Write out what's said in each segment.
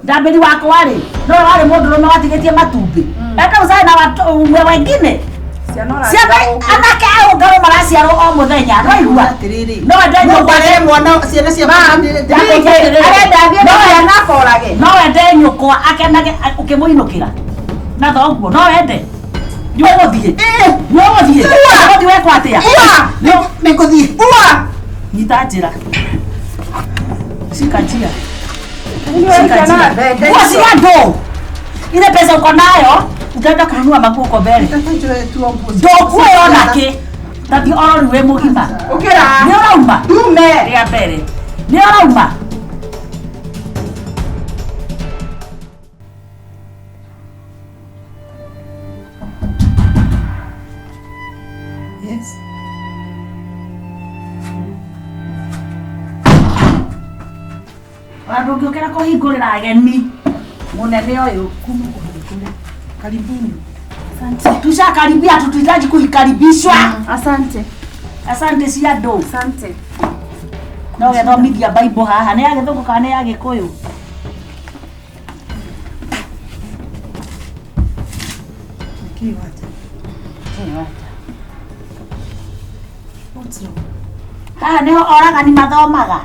Ndambĩri wakwa rĩ, no warĩ mũndũrũme watigĩtie matumbĩ. Enda uzae na watu umwe wengine. Ciana ũratiga Ciana gũkũ. anake a ũngarũ maraciarwo o mũthenya, nĩwaigua? Atĩrĩrĩ. No wende No nyũkwa ngwarĩre mwana ciana cia Ningĩ, arenda athiĩ na ciana akorage. No wende nyũkwa akenage ũkĩmũinũkĩra na thoguo, no wende? Nĩũgũthiĩ? Nĩũgũthiĩ? Ũgũthiĩ wekwo atĩa? Nĩngũthiĩ. Nyita njĩra. Shika njia. Nĩ ciana thenge Nguo icio. cia andũ. Ile pesa uko nayo utaenda kununua maguo uko mbele. Ndũkuoya ona kĩ. Tathiĩ oro rĩu wĩ mũgima. Ũkĩra. Nĩ ũrauma? Ndume. Rĩa mbere. Nĩ ũrauma? Yes. Ona ndũngĩũkĩra kũhingũrĩra ageni. Mũnene ũyũ. Kuma kũhingũra. Karibuni. Tushakaribia, hatuhitaji kuikaribishwa. Asante. Asante cia andũ. Asante. No gethomithia Bible haha. Nĩ ya gĩthũngũ kana nĩ ya gĩkũyũ? Nĩkĩĩ wanja? What's wrong? Haha nĩho oragani mathomaga.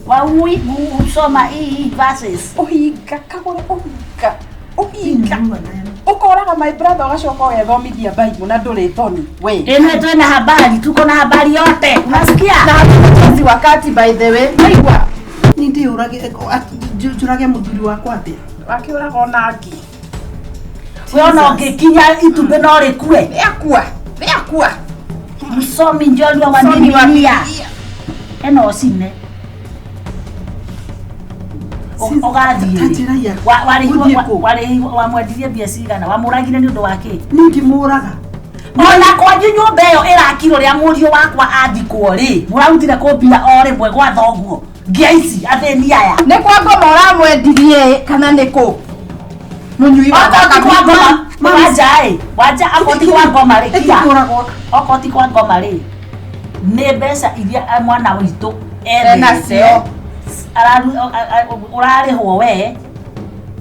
Waui usoma hii verses. Ũhinga kagũre ũhinga. Ũhinga. Nĩngũigua nayo. Ũkoraga my brother ũgacoka ũgethomithia Bible na ndũrĩ thoni. We. Ĩno twĩna habari, tuko na habari yote. Unasikia? Na hatupotezi wakati by the way. Naigua. Niĩ ndĩyũrage njũrage mũthuri wakwa atĩa? Akĩũraga ona ngi. We ona ũngĩkinya itumbĩ no rĩkue. Rĩakua. Rĩakua. Msomi njorua wa Msomi wa Biblia. Ĩno ũcine. Ũgathiĩ. Ta njĩra ya- Warĩhirwo Gũthiĩ kũ? warĩhirwo wamwendirie mbia cigana? Wamũragire nĩ ũndũ wa kĩ? Niĩ ngĩmũraga. Ona kwanyu nyũmba ĩyo ĩrakirwo rĩa mũriũ wakwa athikwo rĩ, mũrarutire kũmbia o rĩmwe gwa thoguo. Ngia ici athĩni aya. Nĩ kwa ngoma ũramwendirie kana nĩ kũ? Mũnyui wa Okorwo ti kwa ngoma, Mama- wanja ĩ, wanja okorwo ti kwa ngoma rĩ, kia. Ĩkĩkũragwo. Okorwo ti kwa ngoma rĩ, nĩ mbeca iria mwana witũ ethete Enacio. Ũrarĩhwo we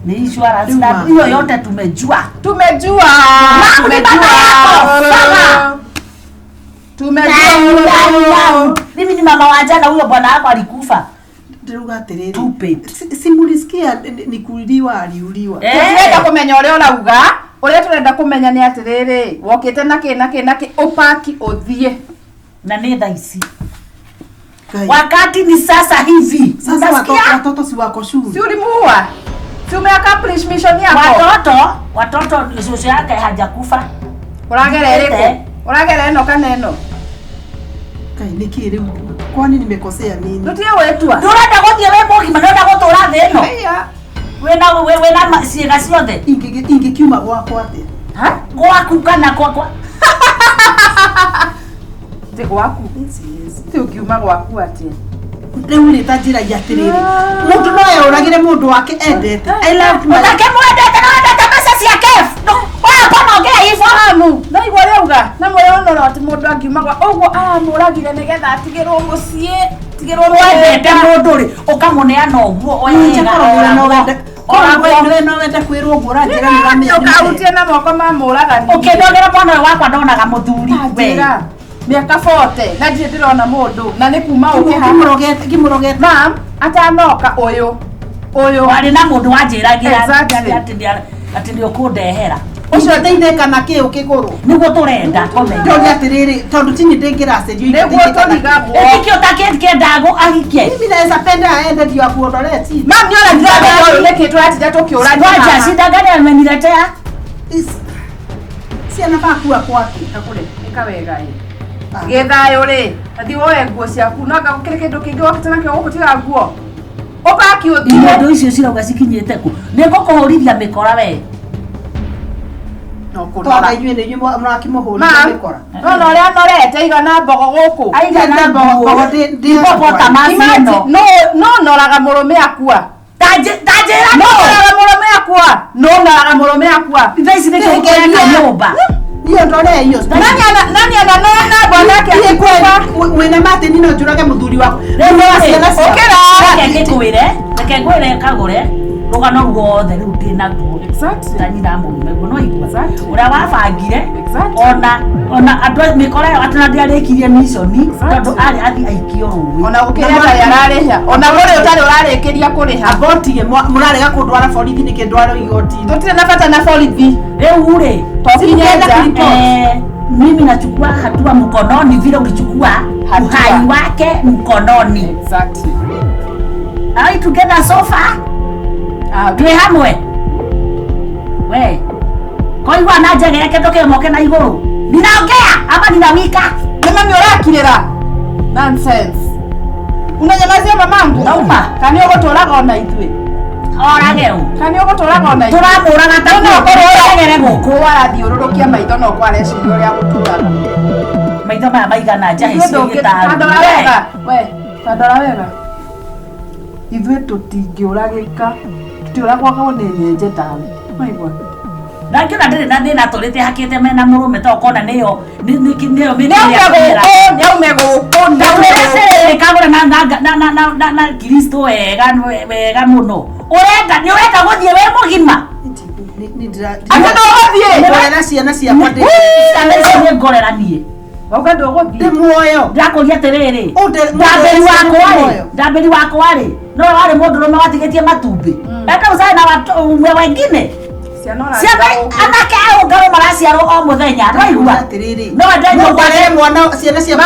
nĩ insurance Rĩu na ma- hiyo yote tumejua. Tumejua. Mamu ni baba yako, baba. Tumejua. Mimi ni mama wa jana, huyo bwana wako alikufa. Ndĩrauga atĩrĩrĩ. Stupid. Simulisikia ni kuuliwa aliuliwa. Eh. Tũtirenda kũmenya ũrĩa ũrauga. Ũrĩa tũrenda kũmenya nĩ atĩrĩrĩ, wokĩte na kĩ na kĩ na kĩ, ũpaki ũthiĩ. Na nĩ thaa ici. Ngai. Wakati ni sasa hivi. Sasa Unasikia? watoto si wako shule. Si ulimuua? Si umeaccomplish mission yako? Watoto shosho yake hajakufa. Ũragera ĩrĩkũ? Eh. Ũragera ĩno kana ĩno? Ngai nĩkĩĩ rĩu? Kwani nimekosea nini? Ndũtige gwĩtua. Ndũrenda gũthiĩ wĩ mũgima, ndũrenda gũtũra thĩ ĩno. Ĩya. Wĩna wĩna ciĩga ciothe. Ingĩkiuma gwakwa atĩa? Ha? Gwaku kana kwakwa. Ti gwaku. Ti ũngiuma gwaku atĩa? Rĩu rĩ ta njĩra atĩrĩrĩ. Mũndũ no eyũragĩre mũndũ wake endete. I love my Ũtakĩmwendete na wendete mbeca ciake. Wewe mbona ongea hivyo? Mamu, no igua ũrĩa auga na mwĩyonoro atĩ mũndũ angiuma gwa ũguo aramũragire nĩgetha atigĩrwo mũciĩ atigĩrwo Wendete mũndũ rĩ, ũkamũneana ũguo Nja wega. korwo we no wende korwo we no wende kwĩrwo ũguo ũranjĩra nĩ ũramenya. Ndũkahutie na moko ma mũragani. Ũkĩndogera mwana ũyũ wakwa ndonaga mũthuri. We. Njĩra mĩaka 40 na ndirĩ ndĩrona mũndũ na nĩ kuma ũke haha. Ngĩmũrogete ngĩmũrogete. Mam, atanoka ũyũ ũyũ Warĩ na mũndũ wanjĩragĩra Exactly. atĩ nĩ ũkũndehera. Ũcio ndeithĩka na kĩ ũkĩgũrwo? Nĩguo tũrenda kũmenya. Ndoria atĩrĩrĩ tondũ tini ndĩngĩracĩrio nĩguo tũrigagwo. Ĩkĩ ũtakĩendago ahike. Mimi naweza penda aende ndio akuondolee chini. Mam, nĩ ũratirabenya ũyũ nĩkĩ tũratinda tũkĩũrania Ngoja haha? shida gani ameniletea? Si anafaa kuwa kwake. Kakũre, ĩka wega ĩ. Gĩthayũ rĩ, athiĩ woe nguo ciaku no anga gũkĩrĩ kĩndũ kĩngĩ wokĩte nakĩo gũkũ tiga nguo. Ũpaki ũthiĩ. Indo icio cirauga cikinyĩte kũ? Nĩ ngũkũhũrithia mĩkora we. No Tondũ kũnora. inyuĩ nĩ inyuĩ mũrakĩmũhũrithia Mam, mĩkora. no na ũrĩa norete igana mbogo gũkũ. Aigana Mbogo- nguo. mbogo ndĩ- Hippopotamus Imagine, ĩno. no noraga mũrũme akua. Tanjĩra No no. noraga mũrũme akua. No noraga mũrũme akua. Thaa ici nĩkĩo ũkũreka nyũmba. Niĩ ndore hiyo. Nani ana nani ananona bwanake Niĩ akikufa? kweli wĩna matĩ no njũrage mũthuri wakwa. Rĩu Rĩu rĩ, ciana ciakwa. Ũkĩra. Reke ngĩkwĩre, reke ngwĩre kagũre. Rũgano ruothe rĩu ndĩ naguo. Exactly. Ta nyina mũrume guo no igua. Exactly. Ũrĩa wabangire Exactly. ona andũ a mĩkora ĩyo atĩ na ndĩarĩkirie micioni Exactly. tondũ arĩ athiĩ aikio rũĩ. Ona gũkĩrĩ atarĩ ararĩha. Ona kũrĩ ũtarĩ ũrarĩkĩria kũrĩha. Abotige mũrarega kũndwara borithi nĩkĩ ndwarwo igoti-inĩ? Tũtirĩ na bata na borithi. Rĩu rĩ Tokinye nja. Mimi nachukua hatua mkononi vile ulichukua Hatua. uhai wake mkononi. Exactly. Are we together so far? Ah, Twĩ hamwe we koigua na njegere kĩndũ kĩmoke na igũrũ ninaongea ama ninawika Nĩ mami ũrakirĩra. Nonsense. Unanyamazia mamangu. Nauma. Kana ũgũtũraga ona ithuĩ. Orage ũ Kana ũgũtũraga ona ithuĩ. Tũramũraga ta No ũkorwo njegere gũkũ arathiũrũrũkia maitho no kwa areciria ũrĩa gũtũraga. Maitho maya maigana njahĩ Ta ndora ciĩgĩtaru wega. We, ta ndora wega. Ithuĩ tũtingĩũragĩka. Tũtiũragagwo nĩ nyenje tawe. Waigua? Ndangĩona ndĩrĩ na thĩna tũrĩte hakĩte mena mũrũme to kona nĩyo nĩyo mĩtĩ Nĩaume ĩrĩa gũkũ, nĩaume gũkũ, nĩaume gũkũ. Kagũre na Kristo wega wega mũno ũrenda nĩ ũrenda gũthiĩ wĩ mũgima. Atĩ ndũgũthiĩ? Ngorera ciana ciakwa ndĩ Ciana icio nĩ ngorera niĩ. Wauga ndũgũthiĩ? Ndĩ muoyo. Ndakũria atĩrĩrĩ, Ũ ndĩ- ndambĩri wakwa rĩ muoyo. Ndambĩri wakwa rĩ nowe warĩ mũndũrũme watigĩtie matumbĩ enda ũcae na watu wengine. Ciana ũratiga Ciana gũkũ. anake a ũngarũ maraciarwo o mũthenya no igua Atĩrĩrĩ. no wende No nyũkwa ngorere mwana ciana ciakwa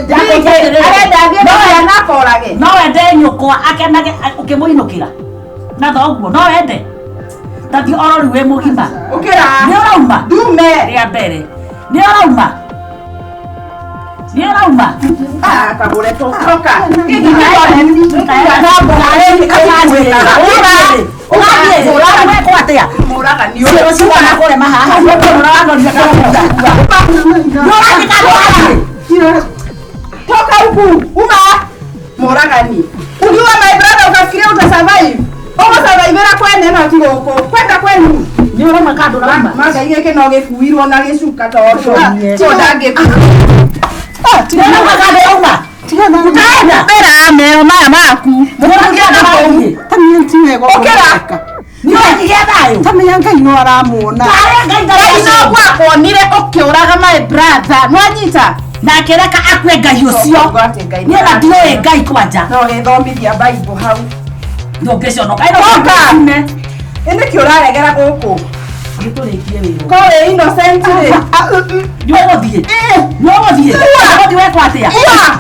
Ndakũria atĩrĩrĩ. Arenda athiĩ na ciana akorage. No wende nyũkwa akenage ũkĩmũinũkĩra na thoguo no wende tathiĩ oro rĩu wĩ mũgima. Ũkĩra. Nĩ ũrauma. Ndume. Rĩa mbere nĩ ũrauma nĩ ũrauma. Ah, kagũre toka. Mũragani ũyũ. Toka huku. Uma. Mũragani. Uliua my brother ukafikiria utasurvive. Ũgũsurvivĩra kwene no ti gũkũ. Kwenda kwenu. Manga gĩkĩ no gĩkuirwo na gĩcuka tondũ tũ ndangĩkuo. Utaenda meo maya maku. Tamenya ti wega ũguo Ũkĩra. ũreka. Tamenya Ngai no aramuona. Ngai no gwakuonire ũkĩũraga my brother. Nwanyita. Nakĩreka akue Ngai ũcio niĩ na ndiũĩ Ngai kwanja. No gĩthomithia Bible hau. Ndũngĩconoka. Toka. Ĩ nĩkĩ ũraregera gũkũ? Gĩtũrĩkie wĩra. Ko wĩ innocent rĩ. Nĩũgũthiĩ nĩũgũthiĩ ũgũthiĩ wekwo atĩa? Ua.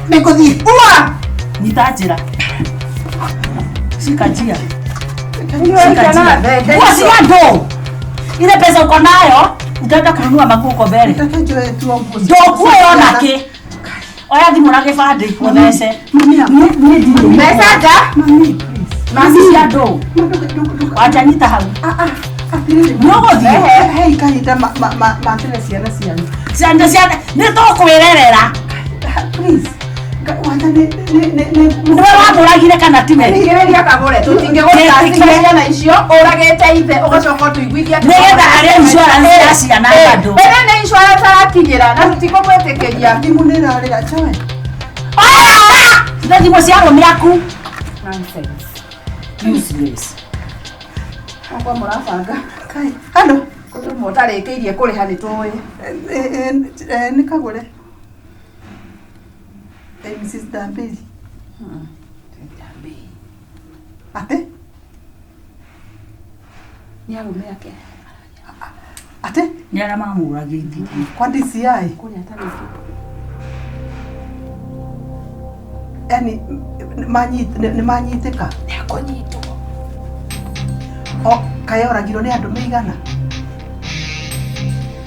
Nĩngũthiĩ. Ua. Nyita njĩra shika njia. Shika njia. Nguo cia andũ ile pesa uko nayo utaenda kununua maguo uko mbere. Reke njoe tu nguo Ndũkuoya onakĩ oya thimũ na gĩbandĩ ũthece. Mami, Niĩ ndirĩ. Mbeca nja. Mami, please. Mami cia andũ wanja nyita hau. Ah, ah, atĩrĩrĩ. Nĩũgũthiĩ. Hei kahinda matĩre ciana cianyu. Ciana ciana nĩ tũkwĩrerera. Please. Wanja nĩ Nĩwe wamũragire kana tiwe? Thikĩrĩria kagũre tũtingĩgũtacĩria ciana icio ũragĩte ithe ũgacoka ũtũiguithia atĩ- Nĩgetha arĩe insurance ya ciana bado. Ĩno nĩ insurance arakinyĩra na tũtikũmwĩtĩkĩria. Thimũ nĩ ĩrarĩra njoe. Oya! Nĩ thimũ cia arũme aku. Nonsense. Useless. Akwa mũrabanga. Kai. Hello. Kũndũ mũtarĩkĩirie kũrĩha nĩ tũĩ. Nĩ kagũre. Mrs. Dambeli. Atĩ? Nĩ arũme ake. Atĩ? Nĩ arĩa mamũragĩte. Kwa DCI? Kũrĩa atarĩkĩtie. Yaani nĩ manyitĩka? Nĩ akũnyitwo. O kaĩ oragirwo nĩ andũ meigana?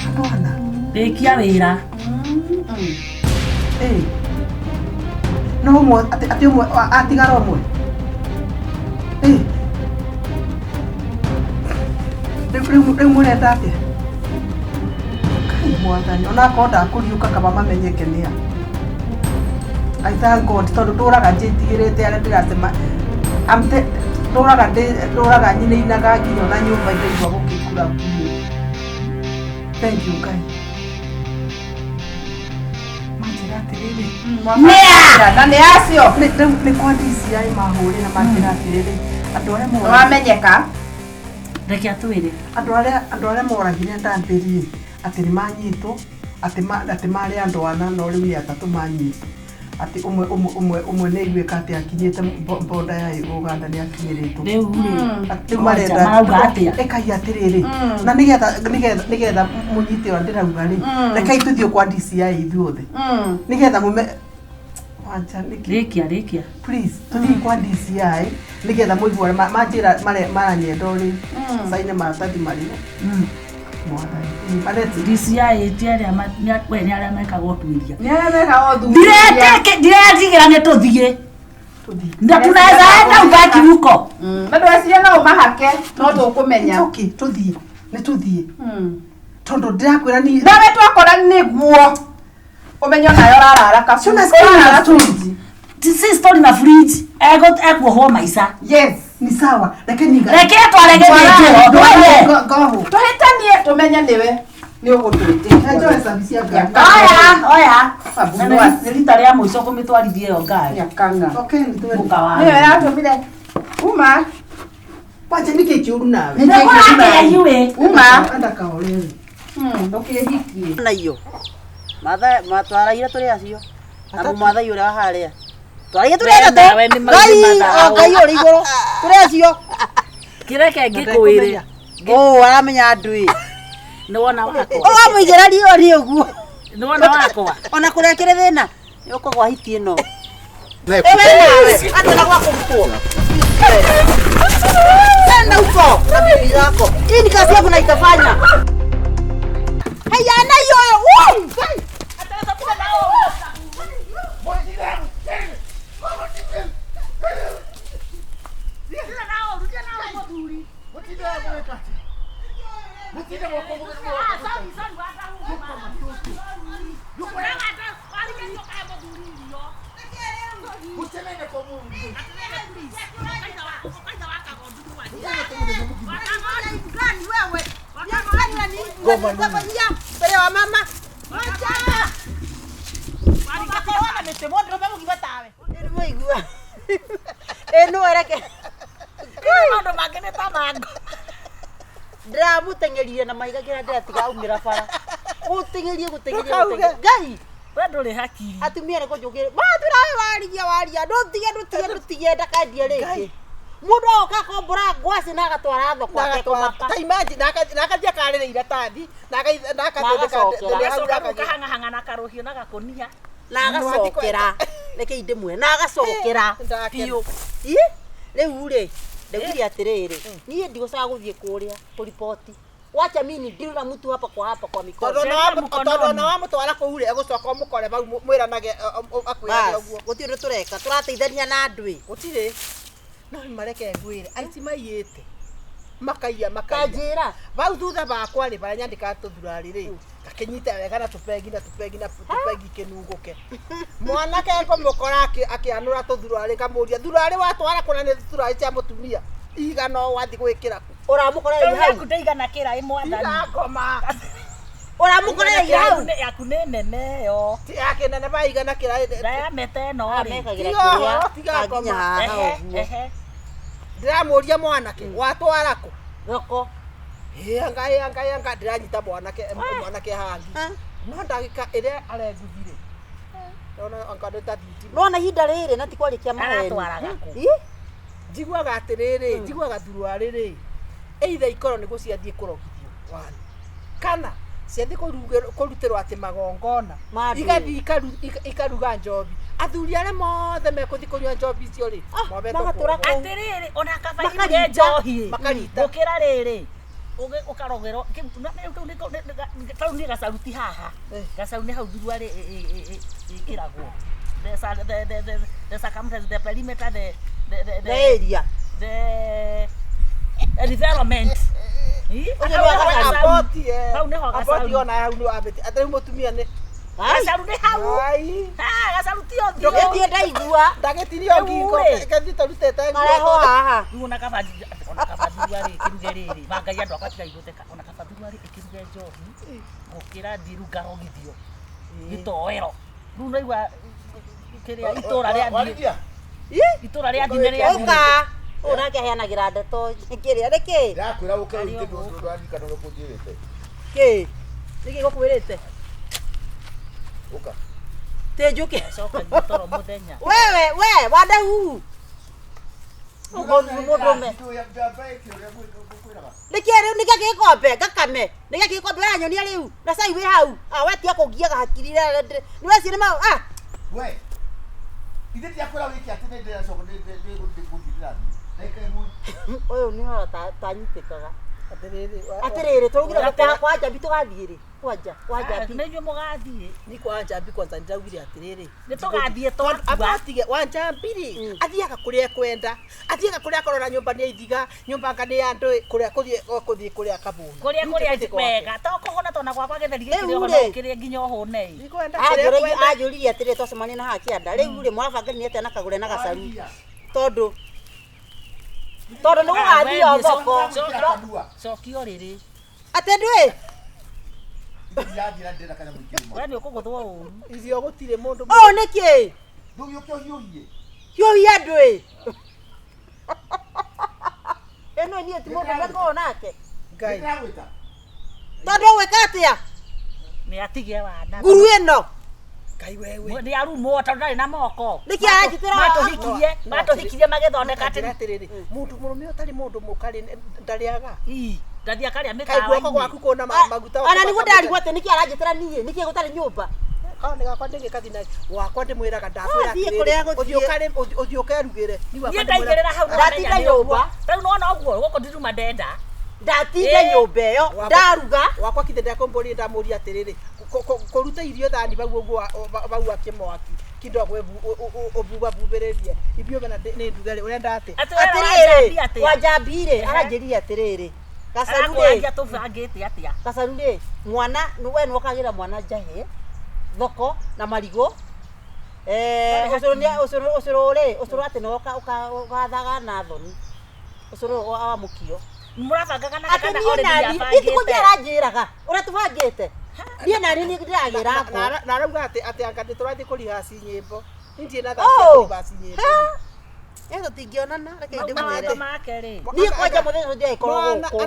Andũ ana? Rĩkia wĩra. Ĩĩ. No ũmwe atĩ ũmwe atigara ũmwe? Ĩĩ. Rĩu mũrenda atĩa? Kai mwathani onakorwo ndakũriũka kaba mamenyeke nĩa. I thank God tondũ ndũraga njĩtigĩrĩte arĩa ndĩracema ndũraga nyinainaga nginya ona nyũmba ndaigua gũkĩkura biũ. Thank you Ngai. Manjĩra atĩrĩrĩ. Nĩa? Na nĩ acio. Rĩu nĩ kwa DCI mahũrĩra manjĩra atĩrĩrĩ Andũ arĩa moragire Wamenyeka. Reke atwĩre. Andũ arĩa moragire ndambĩrie atĩ nĩ manyitwo, atĩ marĩ andũ ana, no rĩu nĩ atatũ manyitwo, atĩ ũmwe nĩ aiguĩka atĩ akinyĩte boda ya Uganda, nĩ akinyĩrĩtwo. Rĩu rĩ, Rĩu marenda marauga atĩa? Ĩkai atĩrĩrĩ, na nĩgetha mũnyite ũrĩa ndĩrauga rĩ, rekei tũthiĩ kwa DCI ithuothe, nĩgetha mũme wanja nĩkĩ. Rĩkia, rĩkia. Please, tũthiĩ kwa DCI nĩgetha mũigue manjĩra maranyenda rĩ caine maratathi marĩa mwathani mareti. DCI ti arĩa we nĩ arĩa mekaga ũtuĩria. Nĩ arĩa mekaga ũthuthuria. Ndiretigĩra, nĩ tũthiĩ. Tũthiĩ. Na tunaweza enda ubaki huko. Na ndweciria no ũmahake no tũkũmenya. It's okay, tũthiĩ, nĩ tũthiĩ, tondũ ndĩrakwĩra ni Nawe twakora nĩguo ũmenye onawe ũrarara kabu. Ciona story na Ũrarara fridge. fridge. Si story na fridge, ego ekuohwo maica. Yes. Ni sawa, reke niga. Reke tware gĩthĩnjĩro twende. Goho. Tũhĩtanie tũmenye nĩwe nĩ ũgũtwĩtĩkia. Enjoy service ya ngari. Oya, oya. Babu Na Mwasi. nĩ rita rĩa mũico kũmĩtwarithia ĩyo ngari. Nyakanga. Okay, nĩ twende. Mũka wa. Nĩyo yatũmire uma. Wanja, nĩkĩ kĩũru nawe? Nĩ kũrakĩra inyuĩ. Uma. Enda kaorere. Ndũkĩhikie. Na iyo matwaraire tũrĩ acio na mũmathai ũrĩa wa harĩa twaraire tũrĩ We atatũ. nawe nĩ Ngai mathaa. o Ngai ũrĩ igũrũ, tũrĩ acio. Kĩreke ngĩkwĩre. Ũ aramenya andũ ĩ. Nĩ wona wakwa. Ũramũigĩra riũa rĩ ũguo. Nĩ wona wakwa. Ona kũrĩa kĩrĩ thĩna nĩ ũkũgwa hiti ĩno. Ĩwe nawe andũ na gwa kũrutwo enda huko na bibi zako. Hii ni kazi yangu na itafanya. Haya na hiyo. Woo! Mbere wa mama. Nĩmũigua ĩno reke. Maũndũ mangĩ nĩ ta mango. Ndĩramũteng'erire na mahiga nginya ndĩratiga aumĩra bara gũteng'erie gũteng'erie gũteng'erie Ngai. We ndũrĩ hakiri. Atumia nĩ kũnjũkĩra matwĩra we warigia waria ndũtige ndũtige ndũtige ndakendie rĩngĩ mũndũ agoka akombora ngwacĩ na agatwara thoko atekũmaka. Ta imagine, na akathiĩ akarĩra iratathi na Agacokera. Agacoka rĩu kahang'ahang'a na karũhiũ na gakũnia. Na agacokera, reke ndĩmwe, na agacokera biũ. Ĩ rĩu rĩ, ndaugire atĩrĩrĩ, niĩ ndigũcaga gũthiĩ kũrĩa kũriboti, wacha mimi deal na mtu hapa kwa hapa kwa mikono. Tondũ ona wamũtwara kũu rĩ, egũcoka ũmũkore bau mwĩranage akwĩrage Bas, ũguo. Gũtirĩ ũndũ tũreka, tũrateithania na andũ ĩ. Gũtirĩ, no mareke ngwĩre, aici maiyĩte makaiya makaiya. Kanjĩra. Bau thutha bakwa rĩ, barĩa nyandĩkaga tũthurari rĩ, gakĩnyita wega na tũpengi na tũpengi na tũpengi kĩnungũke. Mwanake ngũmũkora akĩanũra tũthurari, ngamũria, thurari watwara kũna nĩ thurari cia mũtumia igana o wathiĩ gwĩkĩra kũ? Ũramũkorereire Rĩu hau. yaku ndĩigana kĩra ĩ mwathani. Tiga ngoma. Ũramũkorereire hau. Yaku nĩ nene yo. Ti yake nene baigana kĩra. Diameter ĩno rĩ. Amekagĩra Tiga ũhoro, kĩrĩa tiga nginya ngoma. haha Ehe, ũguo. ehe. Ndĩramũria, mwanake watwara kũ? Thoko. Anga anga anga ndĩranyita mwanake hangi no ndagĩka ĩrĩa arenguthire ndona anga nĩ ta thitima. Nona ihinda rĩrĩ na ti kwarĩkia maheni. Aratwaraga kũ? Ĩ? Njiguaga atĩrĩrĩ, njiguaga thuruarĩ rĩ, either ikorwo nĩguo ciathiĩ kũrogithio one, kana ciathiĩ kũrutĩrwo atĩ magongona. Ma ndũĩ. Igathiĩ ikaruga njobi, athuri arĩa mothe mekũthiĩ kũnyua njobi icio rĩ, mobetwo magatũra kuohwo. kũu. Atĩrĩrĩ, ona kaba iruge Makarita. njohi Makarita. gũkĩra rĩrĩ ũkarogerwo kĩu kau nĩ gacaruti haha. Gacaru nĩ hau thuruarĩ ĩkĩragwo the circumference, the perimeter, the The area. The environment. Ĩ? Ũcio nĩ wa gacaru. Aboti, eh. Hau nĩho Aboti gacaru. ona hau nĩ wambĩtie atĩ rĩu mũtumia nĩ Ai, Gacaru nĩ hau. Ai. Ah, gacaru ti ũthiũ. ndũgĩthiĩ ndaigua. Ndagĩtinio Rĩu ngingo rĩ. kethi tũrutĩte Mareho haha. Rĩu ona kaba thuruarĩ ĩkĩruge rĩrĩ mangai andũ akwa tigai gũtheka, ona kaba thuruarĩ ĩkĩruge njohi gũkĩra thiĩ rĩu ngarogithio gĩtoero rĩu naigua kĩrĩa itũra rĩa thiĩ Warigia. itũra rĩa thiĩ nĩ rĩa Ũka. Ũyũ nake aheanagĩra ndeto kĩrĩa nĩkĩ? Ndakwĩra ũke ũrute ndũraririkana ũrĩa ũkũnjĩrĩte. Kĩ? Nĩkĩ gũkwĩrĩte? Ũka. Tĩ njũke. Coka toro mũthenya. Wewe we wandau. Mũndũrũme. Nĩkĩ rĩu nĩkĩ gĩkombe ngakame nĩkĩ gĩkombe ũranyonia rĩu na cai wĩ hau ah we tiga kũngiaga hakiri nĩ weciria nĩ mau ah We. Ithe ndiakwĩra wĩke atĩ nĩ ndĩracoka nĩ gũthiĩ ndĩrathiĩ. Ndagĩka ĩmwe. Ũyũ nĩ horo tanyitĩkaga. Atĩrĩrĩ. Atĩrĩrĩ tũraugire kwa Njambi tũgathiĩ rĩ kwanja kwa Njambi. Nĩ inyuĩ mũgathiĩ. Ni kwa Njambi kwanza ndiraugire atĩrĩrĩ. Nĩ tũgathiĩ twakua. Atige wa Njambi rĩ athiaga kũrĩa ekwenda. Athiaga kũrĩa akorora nyũmba nĩ ithiga, nyũmba anga nĩ ya andũ kũrĩa kũthiĩ kũrĩa kabũni. Kũrĩa kũrĩa wega. To kũhũna tona gwakwa gĩtheri gĩkĩ ũhũna kĩrĩa nginya ũhũne. Ndikwenda kũrĩa ekwenda. Anjũririe atĩrĩrĩ twacemania na haha kĩanda rĩu rĩ mũrabangania atĩa na kagũre na gacaru tondũ nĩ gũgathiĩ o thoko. Cokio rĩrĩ. Atĩ ndũĩ? We nĩ ũkũgũthwo ũru. Irio gũtirĩ mũndũ. Ũũ nĩkĩ? Ndũgĩũke ũhiũhie. Hiũhia ndũĩ? Ĩno niĩ ti mũndũ ũrĩa nake. Ngai. Tondũ ũgwĩka atĩa? Nĩ atige wana. Nguru ĩno. Ngai wewe. Nĩ arumwo tondũ ndarĩ na moko. Nĩkĩ aranjĩtĩra? Matũhikirie magĩthondeka atĩ atĩrĩrĩ mũndũ mũrũme ũtarĩ mũndũ mũkarĩ ndarĩaga. Ndathiĩ akarĩa Kaĩ guoko mĩkawa-inĩ. gwaku kũna maguta. Ona nĩguo ndarigwo atĩ nĩkĩ aranjĩtĩra niĩ nĩkĩ gũtarĩ nyũmba. Kana gakwa ndĩgĩkathi na wakwa ndĩmwĩraga ndakwĩra Athiĩ kũrĩa gũthiĩ. Ũthiĩ ũkerugĩre. Niĩ ndaigĩrĩra hau Ndatinda nyũmba. Rĩu nĩwona ũguo gũkũ ndiruma ndenda. Ndatinda nyũmba ĩyo ndaruga. Wakwa kithe ndakũmbũria ndamũria atĩrĩrĩ kũruta irio thani bau ũguo bau akĩmwaki kidogo ũbubabubĩrĩrie ithuĩ mena nĩ nduge rĩ ũrenda atĩ. Atĩrĩrĩ wa Njambi rĩ aranjĩrire atĩrĩrĩ gacaru rĩ tũbangĩte atĩa? Gacaru rĩ mwana we nĩwokagĩra mwana njahĩ thoko na marigũ ũcũrũ rĩ ũcũrũ atĩ nĩwoka ũgathaga na thoni ũcũrũ wa mũkio. Mũrabangaga na Atĩ kana niĩ already nani nĩabangĩte? niĩ tikũnjia aranjĩraga ũrĩa tũbangĩte niĩ nani nĩ ndĩragĩra ngũ. Na arauga atĩ atĩ anga nĩ tũrathiĩ kũrihaci nyĩmbo. Niĩ ndirĩ na thaa cia kũrihaci nyĩmbo. Ĩ tũtingĩonana reke Mawatho ndĩmwĩre. make rĩ. Niĩ kwanja mũthenya ũcio ndĩragĩkorwo gũkũ.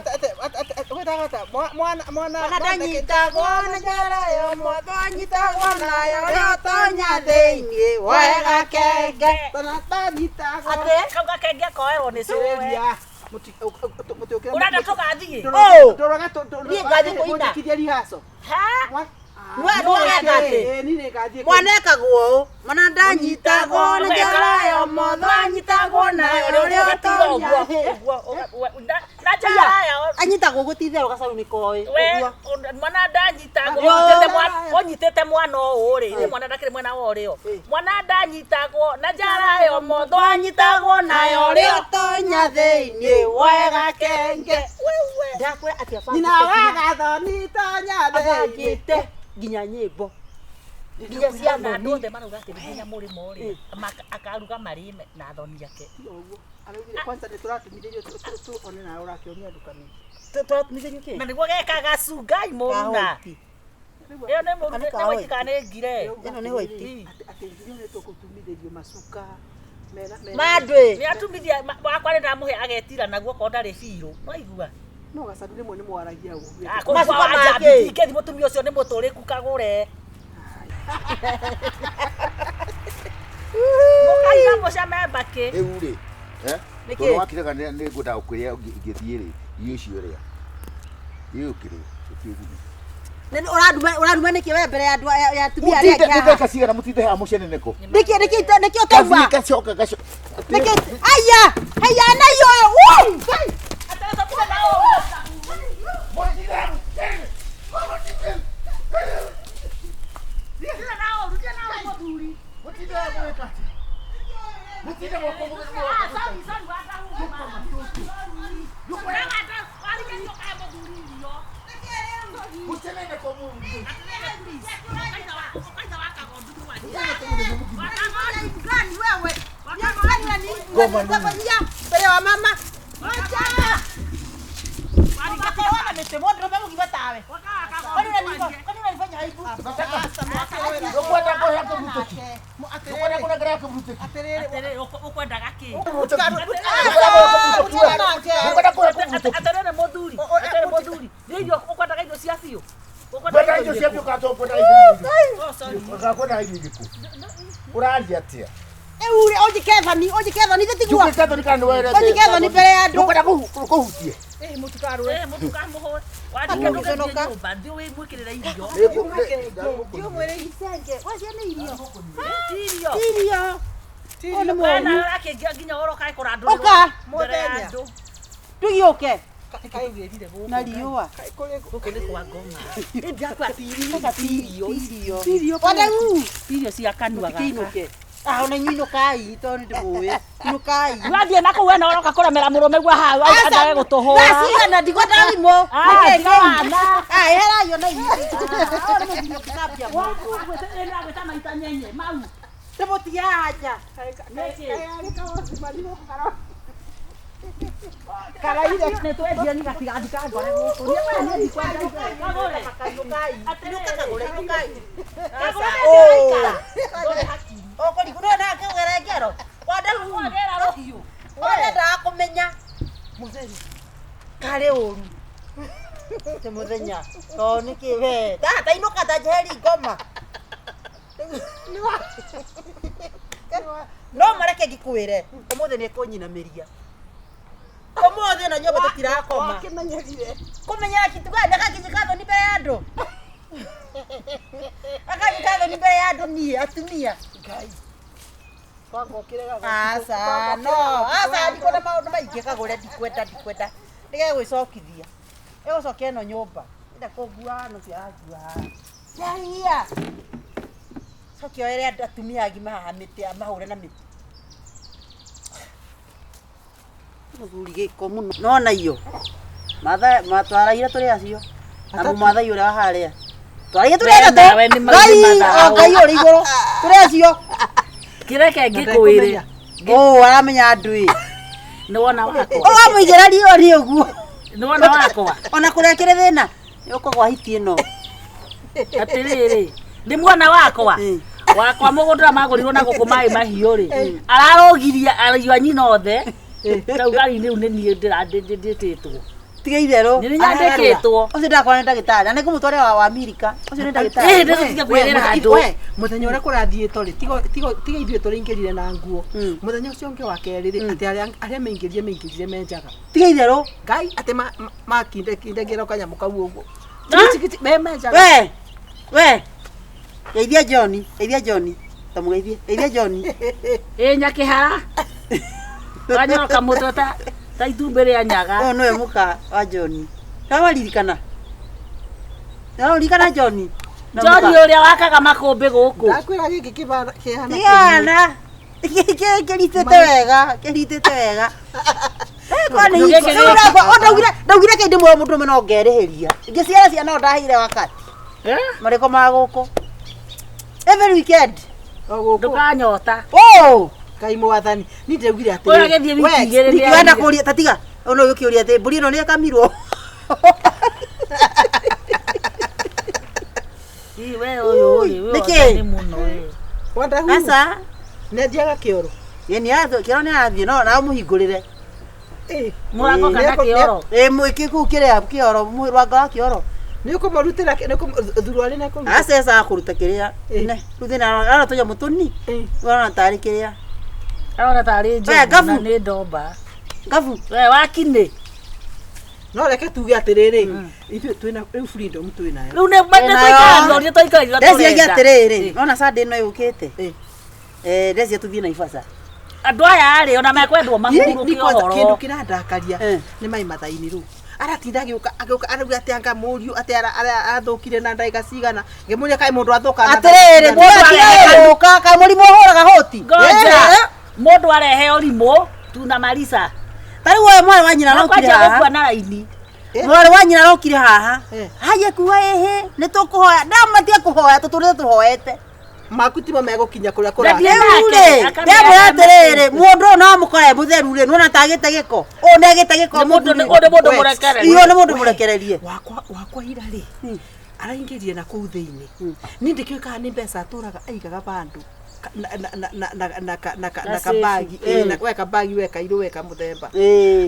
Mwana Mwana ndanyitagwo na njara yo motho anyitagwo nayo ũrĩa ũtonya thĩinĩ woe gakenge. Atĩ? Kau gakenge koerwo nĩ cũwe. Ũrenda tũgathiĩ? Niĩ ngathiĩ kũina. Ha? Mwana Mwana ekagwo ũũ mwana ndanyitagwo na njara yo motho anyitagwo nayo ũrĩa ũtonya Na njara yo anyitagwo ũguo ti itherũ gacaru nĩ koĩ we ũguo. mwana ndanyitagwo ũnyitĩte mwana ũũ rĩ nĩ mwana ndakĩrĩ mwena wa ũrĩo mwana ndanyitagwo na njara yo motho anyitagwo nayo ũrĩa ũtonya thĩinĩ woe gakenge. Ndakwĩra atĩ Nyina wa gathoni tonya thĩinĩ. abangĩte nginya nyĩmbo nginya cia na andũ thoni. othe marauga atĩ nginya mũrĩmo rĩ akaruga marĩ na thoni yake. Araugire kwanza nĩ tũratumithĩrio one nawe ũrakĩonia andũ kanitha. Tũratumithĩrio kĩ? Na nĩguo gekaga cungai mũruna. Ĩyo nĩ mũruna Kana nĩ white. waitĩka nĩ ngire. Ĩno nĩ white. Atĩ irio nĩ tũkũtumithĩrio macuka mena Mandĩ. Nĩ atumithia wakwa nĩ ndamũhe agetira naguo korwo ndarĩ biũ. Nĩwaigua? No gacaru rĩmwe nĩ mwaragia ũguo. Macuka make. Ingĩthiĩ mũtumia ũcio nĩ mũtũrĩku kagũre. Mũkaina mũcame mbakĩ. Rĩu rĩ Nĩkĩ? tondũ wakirega nĩ ngwendaga gũkwĩra ingĩthiĩ rĩ irio icio rĩa irio ũkĩrĩ ũkĩũguni. Ũraruma nĩkĩ we mbere ya andũ ya atumia arĩa Mũtinde angĩ nĩ haha? ndagĩka cigana mũtinde haha mũceneneko? Nĩkĩ nĩkĩ nĩkĩ ũtauma? Gathiĩ gacoka gacoka. Nĩkĩ aya aya na iyo ũyũ. Mũtinde haha mũgĩka atĩa? Mũtinde mwako mũceneneko Mbere wa mama. Wacha. Wakawana mĩtĩ mũndũrũme mũgima tawe. Kwani unanifanya aibu? Ndũkwenda kũhe kĩrutĩki. Ndũkwenda kũnengera kĩrutĩki. Atĩrĩrĩ ũkwendaga Nĩkĩ? Atĩrĩrĩ mũthuri, atĩrĩrĩ mũthuri, nĩ irio ũkwendaga irio cia biũ? Kwenda irio cia biũ kana tũkwenda irio irĩkũ? Oh, sorry. Kana kwenda irio irĩkũ? Ũraria atĩa? Rĩu rĩ, ũnjĩke thoni, ũnjĩke thoni ithe tiguo. Njũkĩte thoni kana nĩ werete? Ũnjĩke thoni mbere ya andũ. Ndũkwenda kũhutie? Eh, mũtikamũhũre. Wandĩke ndũgathiĩ nyũmba, thiĩ wĩmwĩkĩrĩre irio. Ndiũmwĩre icenge. Wacio nĩ irio. Ti irio. Ti irio. Ũyũ nĩ We mũũru. nawe ũrakĩngia nginya ũroka kũrandũrĩrwo Ũka. mbere ya andũ. Tũgĩũke. Na riũa. Gũkũ nĩ kwa ngoma. Ĩndĩ ti irio. Ti irio. Wandau. Ti irio cia kanua gaka. Mũtikĩinũke. Ah, ona inyuĩ inũkai tondũ nĩ ndĩmũĩ. Inũkai. Wathiĩ na kũu we na ũroka kũremera mũrũme guo hau andage gũtũhũra. Thaa cigana ndikwenda thimũ. Ah, Nĩkĩ tiga kĩu? wana. Ah, eheraio na inyuĩ. Ah, ũyũ nĩ mũthuri ũngĩthambia moko. Agwĩta maita nyenye mau. Ndĩmũtige haha nja. Nĩkĩ? Karaire. Nĩ twendie nĩ gatigathiĩ kangore gũkũ. Niĩ we niĩ ndikwenda indo. Kagũre. Inũkai. Inũka kagũre, inũkai. Kagũre Oh. Ndũrĩ hakiri. Ũkũrigwo nĩwe nake ũgere ngero. Wandau. Wagera rũhiũ. Ũrendaga kũmenya. Mũthenya. Karĩ ũru. Ti mũthenya. Tondũ nĩkĩ we. Ta inũka ta njeheri ngoma. No mareke ngĩkwĩre. Ũmũthĩ nĩ ekũnyinamĩria. Ũmũthĩ na nyũmba tũtirakoma. Wakĩmenyerire. Kũmenyera kitu gani akanjĩka thoni mbere ya andũ. Akanjĩka thoni mbere ya andũ niĩ atumia. Ngai. Kwanga ũkĩrega Aca no, aca ndikwenda maũndũ maingĩ kagũre ndikwenda ndikwenda. Nĩgegwĩcokithia. Ĩgũcokia ĩno nyũmba. Enda kũngua no ciarangua haha. Ciaria. Cokia oere andũ atumia agima haha mĩtĩ amahũre na mĩtĩ. Mũthuri gĩko mũno. Nona iyo. Matha matwaraire tũrĩ acio. Na mũmathai ũrĩa wa harĩa. Twaraire tũrĩ We atatũ. nawe nĩ maũndũ Ngai, matharũ. o Ngai ũrĩ igũrũ. Tũrĩ acio. Kĩreke ngĩkwĩre. Ũ aramenya andũ ĩ. Nĩ wona wakwa. Ũramũigĩra riũa nĩ ũguo. Nĩ wona wakwa. Ona kũrĩa kĩrĩ thĩna. Nĩũkũgwa hiti ĩno. Atĩrĩrĩ, nĩ mwana wakwa. Mm. Wakwa mũgũnda magũrirwo na gũkũ maĩ mahiũ rĩ. Ararũgirie ariũ a nyina othe. Rĩu ngari-inĩ rĩu nĩ niĩ ndĩtĩtwo. Tiga itherũ. Nĩ nyandĩkĩtwo. Ũcio ndakora nĩ ndagĩtarĩ. Na nĩngũmũtwarĩra wa Amerika. Ũcio nĩ ndagĩtarĩ. Ĩĩ, nĩ tũtige kwĩrĩra andũ. We, mũthenya ũrĩa kũrathiĩtwo rĩ tiga ithuĩ tũrĩingĩrire na nguo Mm. mũthenya ũcio ũngĩ wa kerĩ rĩ atĩ arĩa meingĩrire menjaga Tiga itherũ. ngai atĩ makindekindegĩra kanyamũ kau ũguo Ah? Tigiti- me menjaga We. We. Geithia John. Geithia John. Tamũgeithie. Geithia John. Ĩ nyakĩhara. Wanyoroka mũtwe ta itumbĩ rĩa nyaga. Ũyũ nĩwe mũka wa John. Nĩwaririkana? Nĩwaririkana John? Na John mũka. ũrĩa wakaga makũmbĩ gũkũ. ndakwĩra gĩkĩ kĩhana Tigana. Kĩritĩte wega, kĩritĩte wega. Gĩkĩ gĩkĩ. Ndaugire kĩndĩ muoyo mũndũrũme no ngerĩhĩria. Ingĩciara ciana no ndaheire wakati. Eh? Marĩko ma gũkũ. Every weekend. o gũkũ Ndũkanyota. Oh! ngai mwathani niĩ ndĩraugire Ũyũ agĩthiĩ wiki igĩrĩ nĩ Wenda arire. kũria ta tiga. Ona ũyũ ũkĩũria atĩ mbũri ĩno nĩ ĩkamirwo. Ĩ, we ũyũ rĩ, we Nĩkĩ? othe nĩ mũno ĩ. wandahu Aca. nĩ athiaga kĩoro Ĩ nĩ athiĩ, kĩoro nĩ arathiĩ no na ũmũhingũrĩre. Mũrango kana kĩoro. Ĩ mwĩkĩ kũu kĩrĩa kĩoro, rwanga wa kĩoro. nĩ ũkũmũrutĩra thuruarĩ nĩ ekũruta Aca ecaga kũruta kĩrĩa. Ĩ. Ne, rĩu thĩna arona tũnyamũ tũnini. Arona tarĩ kĩrĩa. Arona tarĩ We, njogu Ngabu. na nĩ ndomba. Ngabu. We wakinĩ. no reke tuge atĩrĩrĩ ithuĩ twĩna rĩu freedom twĩnayo Rĩu nĩ nĩ tũikaragia ũrĩa tũikaragia Ndeciria tũrenda. atĩrĩrĩ, nona Sunday ĩno yũkĩte. Ĩ. Eh, ndeciria tũthiĩ Naivasha. Andũ aya rĩ ona mekwendwo Ni mahurũke kwanza ũhoro. kĩndũ kĩrandakaria Eh. nĩ mai mathaini rĩu aratinda agĩũka agĩũka arauga atĩ anga mũriũ atĩ arathũkire na ndagĩka cigana ngĩmũria kaĩ mũndũ athũkaga na ndagĩka Atĩrĩrĩ, cigana? mũndũ atigĩrũka kaĩ mũrimũ ũhũraga hũti. Ngoja. Eh, Mũndũ arehe ũrimũ tunamaliza. Ta rĩu ũyũ mwarĩ wa nyina arokire Kwanja haha. gũkua na raini. Mwarĩ wa nyina arokire haha. Eh. Haye kuga ĩhĩ, nĩ tũkũhoya. Ndamatige kũhoya tũtũrĩte tũhoete. maku timo megũkinya kũrĩa kũra Ndathiĩ Rĩu nake, rĩ, akamera ndamwĩra atĩ atĩrĩrĩ, mũndũ ũyũ no amũkore mũtheru rĩ, nĩwona ta agĩte gĩko. Ũyũ nĩ agĩte gĩko Nĩ mũndũ mũthuri. nĩ mũndũ We. mũrekererie. Iyo nĩ mũndũ mũrekererie. wakwa wakwa ira rĩ araingĩrire na kũu thĩinĩ niĩ ndĩkĩũĩ kana nĩ mbeca atũraga aigaga bandũ na na na na na na na Gacabu. kabagi ĩ, na we kabagi we kairũ we kamũthemba.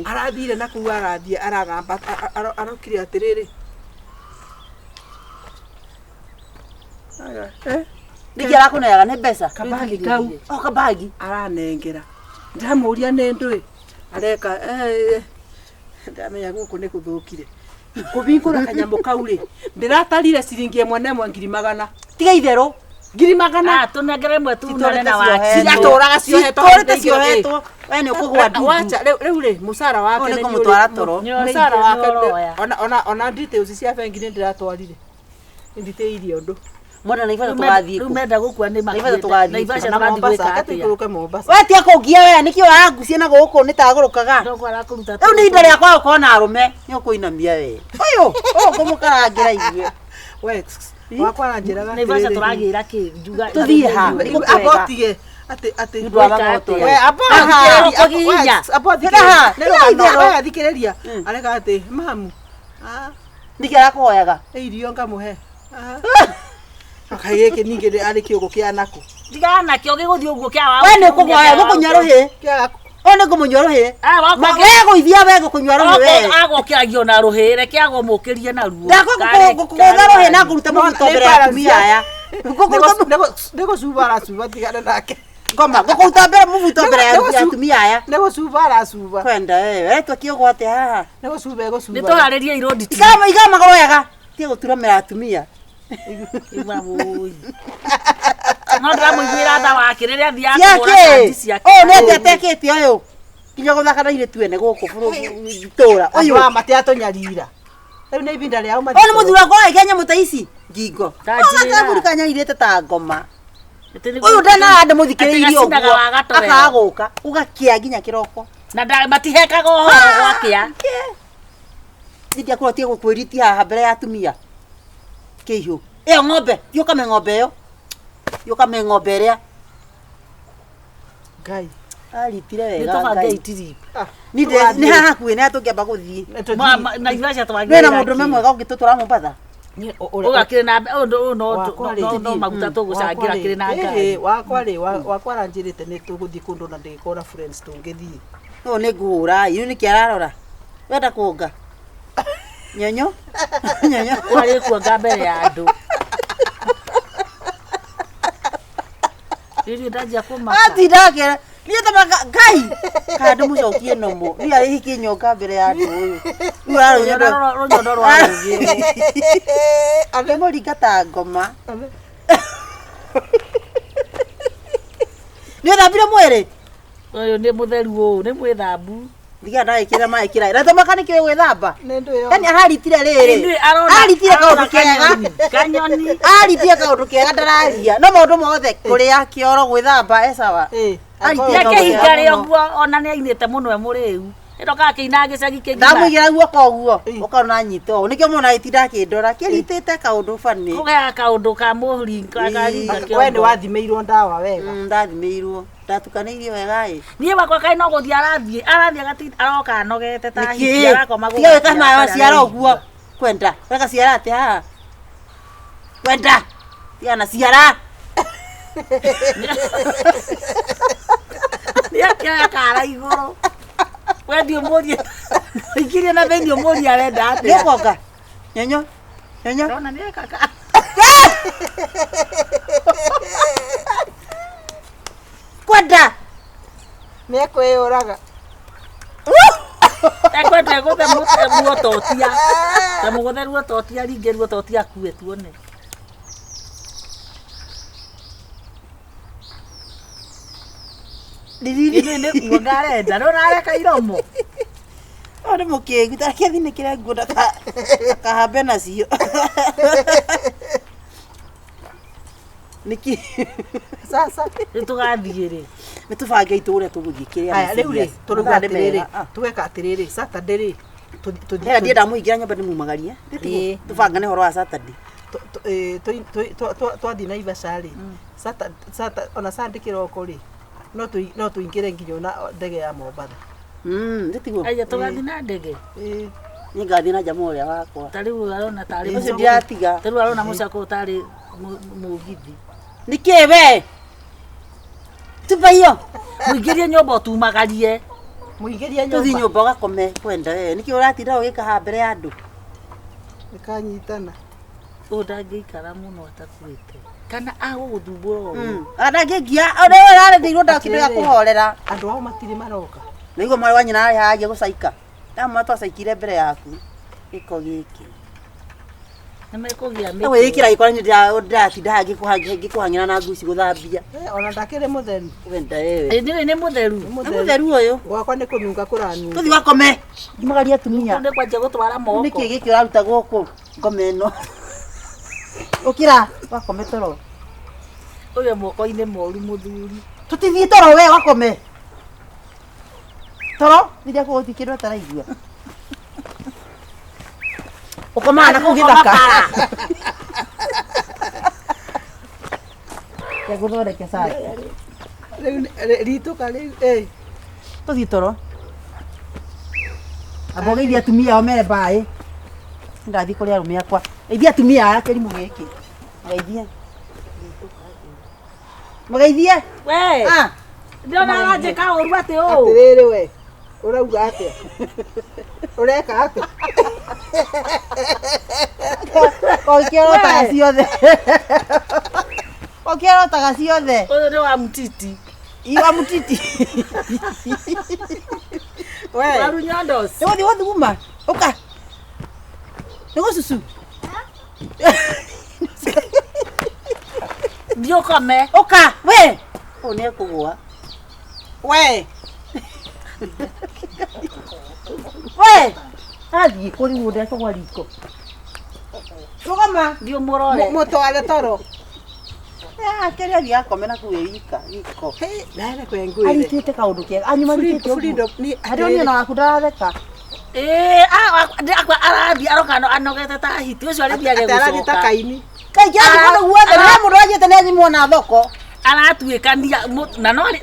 Arathire na kũu arathiĩ aragamba arokire atĩrĩrĩ. Aga, Nĩkĩ arakũneaga nĩ mbeca? Kabagi kau. O kabagi. Aranengera ndamũria nĩ ndũĩ areka eh, ndamenya gũkũ nĩ gũthũkire kũbingũra kanyamũ kau rĩ ndĩratarire ciringi ĩmwe na ĩmwe 100,000. Tiga itherũ. 100,000. Ah, tũnengere ĩmwe tunane na Citũrĩte waki. Ciratũraga ciohetwo. Citũrĩte ciohetwo. We nĩ ũkũgwa ndundu. Wacha rĩu rĩ mũcara wake Ũyũ nĩ nĩ kũmũtwara toro. Nĩ mũcara wake nĩ ũroya. ona details cia bengi nĩ ndĩratwarire nditĩirie ũndũ. Mwenda na ibata tũgathiĩ Rĩu kũ? menda gũkua nĩ Naivasha tũgathiĩ Naivasha na tũgathiĩ Mombasa gwĩka reke atĩa? tũikũrũke Mombasa. We tia kũngia we nĩkĩ ũrangucia na gũkũ nĩ tagũrũkaga. Ndogo arakũruta Rĩu nĩ ihinda rĩa kwaga gũkorwo na arũme nĩ ũkũinamia we. Ũyũ ũyũ kũmũkarangĩra ithuĩ. We wakwa aranjĩraga Naivasha tũragĩra kĩ? Njuga Tũthiĩ ha? abotige atĩ atĩ Nĩ ũndũ wa Gwĩka magoto. atĩa? We abo Aha. thikĩrĩria, Kũgiginya. abo Aha, thikĩrĩria. Nĩ rũgano, itherũ. we thikĩrĩria. Areka atĩ mamu. Ah, Nĩkĩ arakũhoyaga? nĩ irio ngamũhe. Ah. Kaĩ gĩkĩ ningĩ nĩ arĩ kĩũgũ kĩa nakũ. Tigana nakĩo gĩgũthiĩ ũguo kĩa wa. We nĩ ũkũhoya gũkũnyua rũhĩ. Kĩa Ũyũ nĩ ngũmũnyua rũhĩ. Ah, wakwa We gũithia we gũkũnyua rũhĩ we. agokĩragio na rũhĩ reke agomũkĩrie naruo. Ndakũgũtha rũhĩ na ngũrute mũbuto mbere ya atumia aya. Ngũkũruta nĩ gũcuba aracuba tigana nake. ngoma ngũkũruta mbere mũbuto mbere ya atumia aya. Nĩ gũcuba aracuba. Kwenda wewe, we twakĩũgwo atĩa haha? Nĩ gũcuba Nĩ egũcuba. tũharĩrie irondi tu. Ikara ikara magũrũ wega. Tiga gũturamĩra atumia. Igua wũi. No ndĩramũiguĩra tha wake rĩrĩa athiaga kũgũra Ciake. kandi ciake. Ũyũ nĩ atĩa atekĩte ũyũ? Nginya gũthaka na airĩtu ene gũkũ itũra. Ũyũ Ũyũ. aya matiatũnyarira. Rĩu nĩ ibinda rĩao Ũyũ nĩ mũthuri wakwa ũraikia nyamũ ta ici ngingo. Ta njĩra. Gathuri kanyarĩte ta ngoma. Atĩ nĩ- Ũyũ ndana ndĩmũthikĩrĩirie Atĩ gacinaga ũguo. wa gatowero. Akaga gũka. Ũgakĩa nginya kĩroko. Na matihekaga ũhoro gwakĩa. Niĩ ndiakorwo tie gũkwĩritia haha mbere ya atumia. Kĩihũ. Ĩyo ng'ombe, thiĩ ũkame ng'ombe ĩyo. Thiĩ ũkame ng'ombe ĩrĩa. Ngai. Aritire Nĩ wega tũbange Ngai. itirip. Niĩ nĩ haha hakuhĩ nĩ tũngĩamba gũthiĩ. Naivasha Wĩna twagĩrĩra mũndũrũme mwega ũngĩtũtwara Mombatha? Ũgakĩrĩ na ũndũ ũyũ no Wakwa rĩ, no maguta tũgũcangĩra kĩrĩ na ngari. Wakwa rĩ wakwa aranjĩrĩte nĩ tũgũthiĩ kũndũ na ndĩgĩkorwo na friends tũngĩthiĩ. Ũyũ nĩ ngũhũra ĩ, rĩu nĩkĩ ararora? Wenda kũnga? Nyonyo? Nyonyo? Ũrarĩ kuonga mbere ya andũ. Rĩrĩ ndanjia kũmaka. Atinda akĩra niĩ tamaga Ngai kana ndĩmũcokie nomo niĩ arĩ hikinyonga mbere ya andũ ũyũ. Rĩu ararũnyondo Rũnyondo rwa rũgĩ. ndĩmũringa ta ngoma. Nĩ ũthambire mwĩrĩ? Ũyũ nĩ mũtheru ũũ, nĩ mwĩthambu. Ndiga ndagĩkĩra maĩ kĩraĩ. Na tamaga nĩkĩo gwĩthamba? Nĩ ndũ ĩyo. Yaani aharitire rĩrĩ. Ithuĩ arona- Aritire kaũndũ arona kega. kanyoni. Aritire kaũndũ kega ndararia. No maũndũ mothe kũrĩa kĩoro gwĩthamba e sawa. Ĩ, Aritire Reke kaũndũ kega ihinda rĩa mũno. ũguo ona nĩ ainĩte mũno e mũrĩu. Ĩno kakĩina gĩcagi kĩgima. Ndamũigĩra guoko ũguo ũkona nyita ũũ nĩkĩo mona gĩtinda akĩndora kĩritĩte kaũndũ bani. Kũgea kaũndũ ka mũringa karinga We nĩ kĩongo. wathimĩirwo ndawa wega. Ndathimĩirwo ndatukanĩirio wega ĩ. Niĩ wakwa kaĩ no gũthiĩ arathiĩ arathiĩ agatinda aroka anogete ta hiti Nĩkĩ? arakoma Tiga gwĩka gũgakĩa mayo atarĩ ciara araigua. ũguo kwenda weka ciara atĩa haha kwenda tiga na ciara Nĩ akĩoya kara igũrũ. We thiĩ ũmũrie ikirie na thĩinĩ ũmũrie arenda nĩ atĩa. ũkonga nyonyo nyonyo Ndona nĩ eka kwenda Nĩ ekwĩyũraga. Ekwenda egũthe ruototia. Tamũgũthe ruototia ringe ruototia akue tuone. Ithuĩ nĩ kuonga arenda nĩ ũrareka iromo. Ũyũ nĩ mũkĩgu tareke athinĩkĩre nguo ndakahambe nacio nĩkĩ Sasa. Rĩu tũgathiĩ rĩ. nĩ tũbange itũũra tũgũthiĩ kĩrĩa Aya rĩu rĩ tũrauga atĩrĩrĩ tũgeka atĩrĩrĩ Saturday rĩ Hera ndienda mũingĩra nyũmba ndĩmumagarie Ĩĩ. tũbangane ũhoro wa Saturday twathiĩ Naivasha rĩ ona Sunday kĩroko rĩ no tũingĩre nginya ona ndege ya Mombatha. Ndĩtiguo Aya tũgathiĩ na ndege. Ĩ, niĩ ngathiĩ na jamaa ũrĩa wakwa Ta rĩu arona tarĩ ũcio ndiratiga Ta rĩu arona mũcako ũtarĩ mũgithi. nĩkĩ we Tupa hiyo. Mũingĩrie nyũmba ũtumagarie. Mũingĩrie Tũthiĩ nyũmba. Nyũmba ũgakome kwenda we. Nĩkĩ ũratinda ũgĩka haha mbere ya andũ? Nĩkanyitana. Ũyũ ndangĩikara mũno atakuĩte. Kana agũgũthumbũra ũguo. Ndangĩngia ũrĩa ũrarendeirwo ndakĩndũ gĩa Atĩrĩrĩ. kũhorera. Andũ ao matirĩ maroka. Nĩguo mwarĩ wa nyina arĩ haha gũcaika. Ndamwa twacaikire mbere yaku. Gĩko gĩkĩ. Nĩ mekũgĩa Na wĩkĩra gĩko nĩ ndĩratinda haha ngĩkũhang'ĩra na nguci gũthambia. Eh, ona ndakĩrĩ mũtheru. Wenda wewe. Ĩ nĩ nĩ mũtheru. Nĩ Nĩ mũtheru ũyũ. Gwakwa nĩ kũnunga kũranunga. Tũthiĩ wakome. Ngimagaria atumia. Nĩ kwanjia gũtwara moko. Nĩkĩ gĩkĩ ũraruta gũkũ ngome ĩno? Ũkĩra wakome toro. Ũyũ moko-inĩ moru mũthuri. Tũtithiĩ toro we wakome. Toro rĩrĩa kũgũti kĩndũ ataraigua. Ũkomaga na kũu gĩthaka. Ngũthondeke cai. Rĩu ritũka rĩu ĩ. Tũthiĩ toro. Amba ũgeithie atumia ao mere mbaĩ. Ndathiĩ kũrĩ arũme akwa. Geithia atumia aya kĩrimũ gĩkĩ. Geithie. Mũgeithie. We. Ah. Ndĩrona aranjĩka ũru atĩ ũũ. Atĩrĩrĩ we. Ũrauga atĩa? Ũreka atĩa? Ũkĩorotaga ciothe. Ũkĩorotaga ciothe. Ũyũ nĩ wa mtiti. Iwa mutiti. We. Waru nyondos. Nĩgũthiĩ gũthuguma. Ũka. Nĩgũcucu. Thiĩ ũkome. Ũka. We. Ũyũ nĩ ekũgũa. We. We. Athiĩ kũrigwo ndekũgwa riko. Rũgama. Thiĩ ũmũrore. Mũtware toro. Kĩrĩa athiĩ akome na kũu ĩ wika riko. Naere kwengwĩre. Aritĩte kaũndũ kega. Anyuma aritĩte ũguo. Freedom nĩ Harĩa niĩ ona waku ndaratheka. Ĩĩ, akwa arathiĩ aroka anogete ta hiti ũcio arĩthiage Atĩ arathiĩ ta gũcoka. kaini. Kaingĩ athiĩ kũndũ guothe nĩ mũndũ wanjĩte nĩ anyimwo na thoko. Aratuĩkania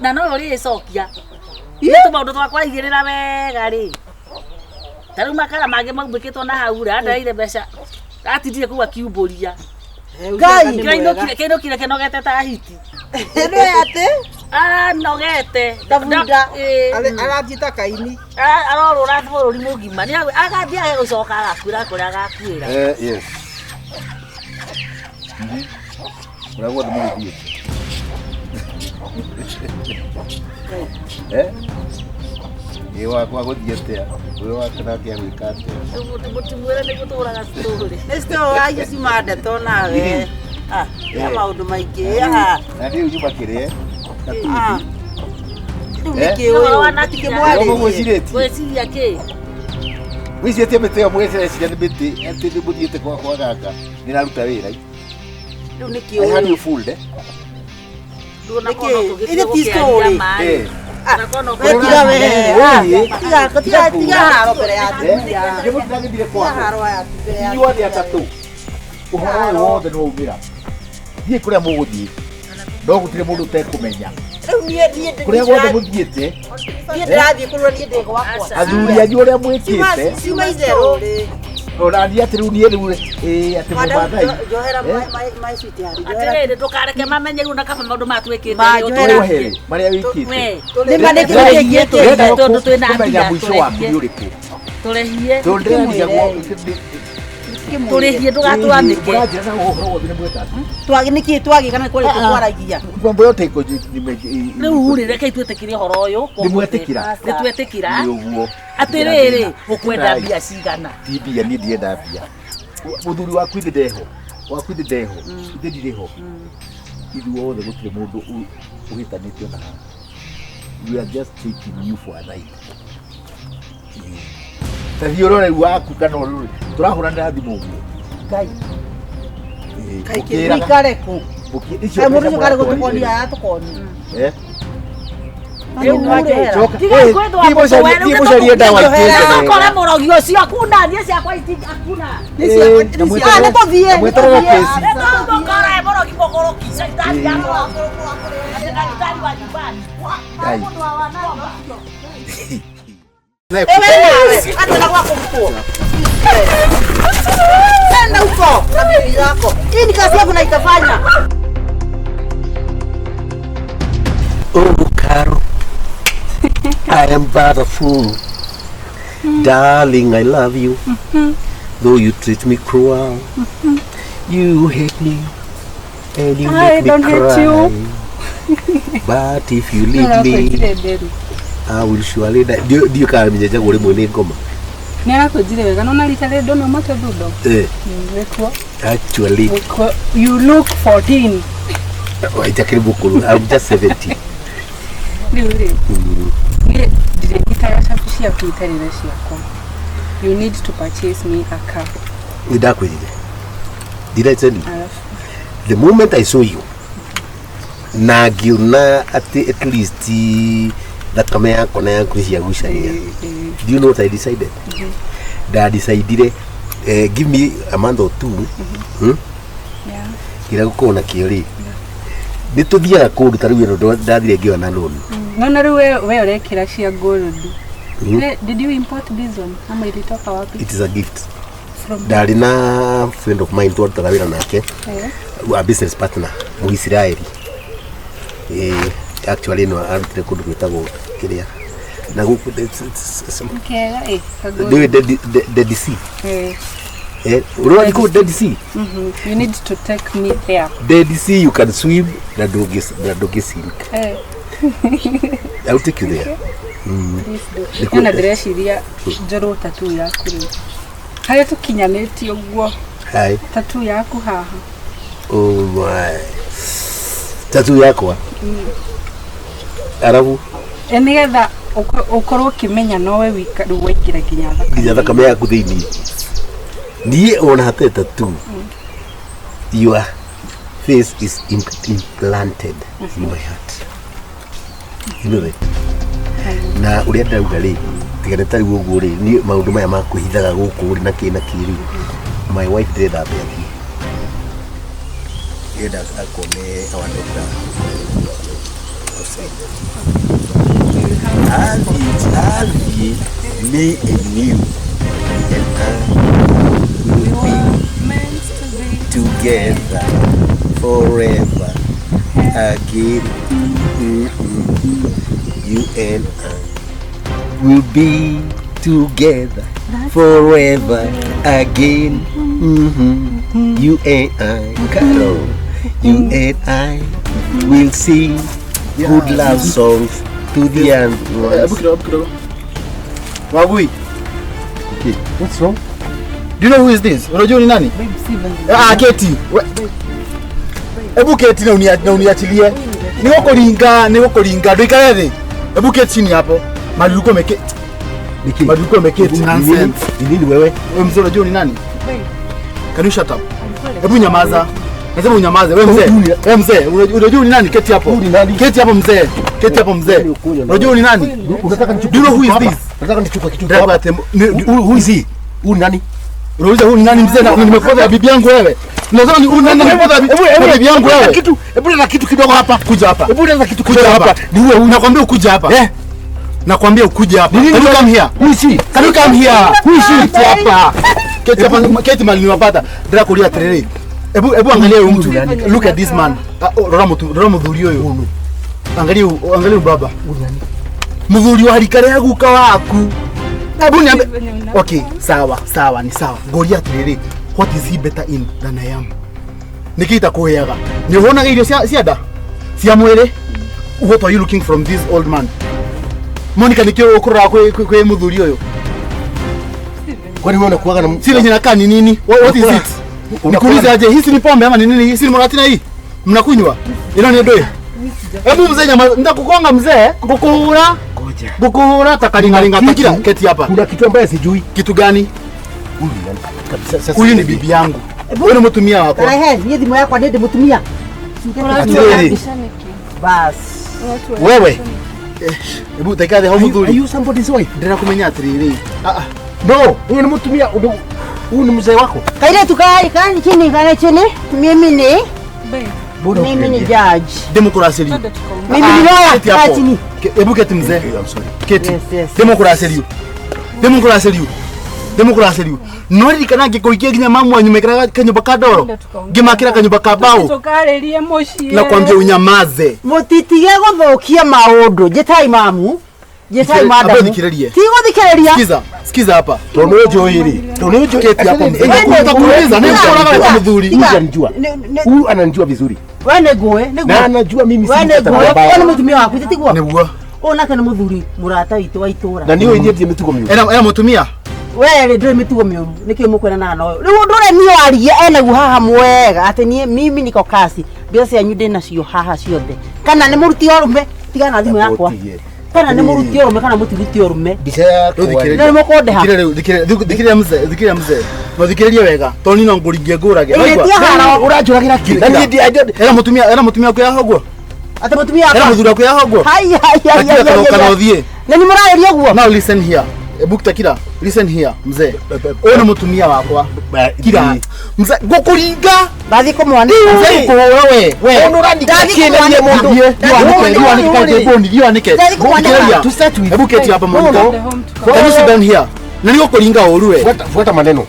na no ũrĩcokia. Nĩ tũmaũndũ twakwa aigĩrĩra wega rĩ. Ta rĩu makara mangĩ maumbĩkĩtwo na hau rĩ, andereire mbeca. Atindire kũu akiumbũria. Ngai. Kĩinũkire kĩnogete ta hiti. Nĩ atĩ Aranogete. Ta bunda. Ĩĩ. Arathiĩ ta kaini. Arorũra bũrũri mũgima. Nĩ agathiĩ age gũcoka agakuĩra kũrĩa agakuĩra. Eh, yes. Kũrĩa guothe mũgĩthiĩte. Eh? Ĩ wakwa gũthiĩ atĩa? Ũyũ wake nake agwĩka atĩa? Mũtimwĩre nĩ gũtũraga story. Nĩ story icio ciuma ndeto nawe. Ah, ya maũndũ maingĩ. Ah. Na niĩ nyuma kĩrĩe. Ah. Rĩu Eh? nĩkĩ Ũhoro ũyũ? wa nakinya. Mũtikĩmwarĩrie. Mũgwĩcirĩtie. Gwĩciria kĩ? Mwĩcirĩtie mĩtĩ ĩyo mwĩcirĩtie nĩ mĩtĩ atĩ nĩ mũthiĩte kwa gaka nĩraruta wĩra. Rĩu nĩkĩ I had ũyũ? you fooled, eh? Ndũnakorwo Nĩkĩ? tũgĩthiĩ Ithe ti gũkĩaria story. maĩ. Eh. Ũnakorwo We tiga we. Ah, Tiga tiga tiga haro mbere ya Eh? atumia. Nĩ mũtiragĩthire Tiga kwao. haro ya mbere ya Inyuothe atatũ ũhoro ũyũ wothe nĩ waumĩra. Thiĩ kũrĩa mũgũthiĩ no gũtirĩ mũndũ ũtekũmenya. Rĩu niĩ niĩ Kũrĩa guothe mũthiĩte niĩ ndĩrathiĩ kũrũra niĩ ndĩ gwakwa. Aca. athuri anyu ũrĩa mwĩkĩte Ciuma itherũ. ona niĩ atĩ rĩu niĩ rĩu ĩ atĩ mũmathai Njohera Eh? my sweet heart. Njohera. Atĩrĩrĩ ndũkareke mamenye rĩu na kaba maũndũ maya twĩkĩte Ma, rĩ, njohera. wohere marĩa wĩkĩte We, Nĩ ma nĩkĩ Ndĩrenda gĩkĩ Ndĩrenda tondũ twĩna kũmenya mbia, mũico waku tũrehie. nĩ ũrĩkũ tũrehie tondũ ndĩrarigagwo tũrĩhie ndũgatwamĩke mũranjĩra na ũhoro wothe nĩ mweka Twagi nĩkĩ twagi kana kũrĩ twaragia. mambo yote iko rĩu rĩ rekei twĩtĩkĩre ũhoro ũyũ Nĩ mwetĩkĩra? nĩ twetĩkĩra nĩ ũguo atĩrĩrĩ ũkwenda mbia cigana ti mbia niĩ ndirenda mbia mũthuri waku ithe ndeho waku ithe ndeho ithe ndirĩ ho ithuothe gũtirĩ mũndũ ũhĩtanĩte ona haha. We are just taking you for a ride. Ta thiĩ ũrore waku kana ũrore tũrahũranĩra thimũ ũguo. Ngai. Ĩĩ, Kaingĩ mũkĩraga- Wikare kũ? icio Kaĩ mũndũ mbeca ũcio karĩ mũratwarire. gũtũkonia aratũkonia. Eh? Rĩu rĩ, Coka. tiga Eh, kwĩthwa thiĩ mũcarie- mũtwe, rĩu thiĩ mũcarie ndawa nĩtũkũnjohera. itĩte Nĩtũkore mũrogi ũcio akuna niĩ ciakwa akuna Eh, na Ah, nĩ tũthiĩ, na mweterere nĩ tũthiĩ. kesi. Nĩtũkore mũrogi mũgũrũki caitani yakwa Atĩ ndagĩtarĩ wa nyumbani. Ngai. Ewe nawe, hata na kwako mkuu. Nenda huko na bibi yako. Hii ni kazi yangu na itafanya. Oh, Caro, I am but a fool. Darling, I love you. Though you treat me cruel, you hate me and you I make me don't hate cry. you. But if you leave me, I will surely die. Ndiũ kana minyenjagwo rĩmwe nĩ ngoma. Nä arakwenjire wega nona rita rä ndona umate thundo. Eh, Wĩkuo. actually, Wĩkuo. You look 14. itakĩrĩ mũkũrũ. I'm just 70. Rĩu rĩ, niĩ ndirĩnyitaga cabi ciaku itarĩ na ciakwa. You need to purchase me a car. Nĩ ndakwĩrire. Did I tell you? Alafu The moment I saw you, na ngiona atĩ at least thakame yakwa na yaku ciagucania. Do you know what I decided? Ndadecidire give me a month or two, hmm? yeah. Kĩrĩa gũkorwo nakĩo rĩ, nĩ tũthiaga kũndũ ta rĩu ĩno ndathire ngĩona loan. Naona rĩu we ũrekĩra cia gold. Mm. Did you import this one? Ama ilitoka wapi? It is a gift. From Ndarĩ na friend of mine twarutaga wĩra nake, Eh. a business partner Mũisiraeli. Eh, actually no arutire kũndũ gwĩtagwo kĩrĩa na gũkũ Kega eh. ka gold. ndĩũĩ Dead Sea. Eh. Eh, ũrĩ kũu Dead Sea? Mhm. You need to take me there. Dead Sea you can swim na ndũngĩ sink. Eh. I will take you there. Please do. Nĩ Nĩ na ndĩreciria njorwo tattoo yaku rĩu. Harĩa tũkinyanĩtie ũguo Hi. tattoo yaku haha. Oh my. Tattoo yakwa. Arabu E nĩgetha ũkorwo ũkĩmenya nowe wika rĩu waingĩra nginya thakame. nginya thakame yaku thĩinĩ. Niĩ ona hatarĩ tattoo. Your face is implanted in my heart. You know that? Na ũrĩa ndĩrauga rĩ, tiga nĩ ta rĩu ũguo rĩ, niĩ maũndũ maya ma kwĩhithaga gũkũ rĩ na kĩ na kĩ rĩ, my wife ndĩrenda ambe athiĩ. Ndĩrenda akone our doctor outside. Athiĩ, me and you and I will be together forever again. You and I will be together forever again. You and I, Carol, you and I will sing good love songs to the end. Hebu kidogo, kidogo. Wagui. Okay. What's wrong? Do you know who is this? Unajua ni nani? Ah, Keti. Hebu keti na uniachilie. Nĩ gũkũringa. Ndũikare thĩ. Hebu keti chini hapo. Mahali meke. Mahali umeketi nonsense. Ni nini wewe? Wewe mzee unajua ni nani? Can you shut up? Hebu nyamaza. Nasema unyamaze. Wewe mzee. Wewe mzee, unajua ni nani? Keti hapo. Keti hapo mzee. Keti hapo mzee. Unajua ni nani? Unataka nichukue? Do you know who is this? Unataka nichukue kitu Driver hapa? Who is he? Huyu ni nani? Unauliza huyu ni nani mzee na nimekuwa bibi yangu wewe. Unasema ni huyu nani nimekuwa bibi yangu wewe. Kitu, hebu leta kitu kidogo hapa. Kuja hapa. Hebu leta kitu Kuja kidogo hapa. hapa. Ni huyu. Nakwambia ukuje hapa. Eh? Nakwambia ukuje hapa. Ni nini Can you come here? Who is he? Can you come here? Who is he? Keti hapa. Keti hapa. Keti mali niwapata. Ndira kulia atiriri. Hebu hebu angalia huyu mtu. Look at this man. Rora mtu, rora muthuri uyu. Angalia angalia huyu baba. Muthuri wa rika rĩa guka waku. Hebu niambe. Okay, sawa, sawa, ni sawa. Ngoria atiriri. What is he better in than I am? Niki itakuheaga? Ni uhonaga irio cia nda? Cia mwĩrĩ? What are you looking from this old man? Monica nikio ukurora kwi muthuri uyu. Kwani wewe unakuaga na Si lenye nakaa ni nini? What is it? Nikuulize aje, hii si ni pombe ama ni nini? Hii si ni muratina hii? Mnakunywa? Ino ni ndui. Hebu mzee nyama, nitakugonga mzee, ngukuhura. Ngoja. Ngukuhura takaringaringa takira keti hapa. Kuna kitu ambaye sijui. Kitu gani? Huyu ni nani? Kabisa sasa. Huyu ni bibi yangu. Huyu ni mutumia wakwa. Rehe, niĩ thimũ yakwa nĩ ndĩmũtumia. Atiriri. Bas. Wewe. Hebu taika the hau Are muthuri. you somebody's wife? Ndĩrakumenya atiriri. Ah ah. No, huyu ni mutumia, huyu ni mzee wako. Kairetu kai kai chini kai chini. Mimi ni Bora mimi ni judge. Ndĩmũkũracĩrio. Mimi ni lawyer. Keti hapo. Kaa chini. Hebu keti mzee. I'm sorry. Keti. Yes, yes. Ndĩmũkũracĩrio. Ndĩmũkũracĩrio. Ndĩmũkũracĩrio. No ririkana ngĩkũhikia nginya mamu wanyu mekĩraga kanyũmba ka ndoro. Ngĩmakĩra kanyũmba ka mbaũ. Tũkarĩrie mũciĩ. Na kwambia unyamaze. Mũtitige gũthũkia maũndũ. Njĩtai mamu. Njĩtai Ambe madamu. ũthikĩrĩrie. Ti gũthikĩrĩria. Sikiza, sikiza hapa. Tondũ nĩ ũnjũĩ rĩ, tondũ nĩ ũnjũĩ. Keti hapo mzee. Wewe Nitakuuliza, nĩ nĩũkoraga wĩ ta mũthuri. Huyu ananijua. Nĩ- nĩ- Huyu ananijua vizuri. We nĩ ngũĩ, nĩ Na ngũĩ. anajua mimi We si nĩ mtu ngũĩ. mbaya. We nĩ mũtumia waku, tiguo? Nĩguo. Ũyũ nake nĩ mũthuri mũrata witũ wa itũra. Na niĩ ũnyendie mĩtugo mĩũru. Ena mũtumia? We rĩ ndũrĩ mĩtugo mĩũru nĩkĩo mũkwenanaga na ũyũ. Rĩu ũndũ ũrĩa niĩ warie enaguo haha mwega atĩ niĩ mimi niko kasi mbia cianyu ndĩ nacio haha ciothe kana nĩ mũruti ũrũme tigana na thimũ yakwa Ũtige. kana nĩ mũruti ũrũme kana mũtiruti ũrũme Mbica yakwa. Rĩu Nĩ mũkũndĩha. Thikĩrĩria rĩu, thikĩrĩria mzee, thikĩrĩria mzee. No thikĩrĩrie wega. Tondũ niĩ no ngũringie ngũrage. Ĩĩ, Waigua? ti haro. Ũranjũragĩra kĩ? Na niĩ ndi- I don't- Era mũtumia waku yaha ũguo? Atĩ mũtumia Era wakwa mũthuri waku yaha ũguo? Hai, hai, hai, Takira hai, kana hai, kana hai. ũthiĩ. Na nĩ mũrarĩria ũguo Now listen here. Ebu Takira, listen here mzee. Ũyũ nĩ mũtumia wakwa. Kira. Mzee, ngũkũringa. Ndathiĩ kũmwanĩka. Mzee ngũkũhũra we. We. Ũndũ ũrandika Ndathi kĩ na niĩ kũmwanĩka. mũndũ? Thiĩ, thiĩ wanĩke, thiĩ wanĩke kaĩ mbũni, thiĩ wanĩke. Ndathi kũmwanĩka. Thikĩrĩria. To start with. Hebu keti hapa No, Monica. no. Can you sit down here? Na nĩgũkũringa ũru we. Fuata maneno.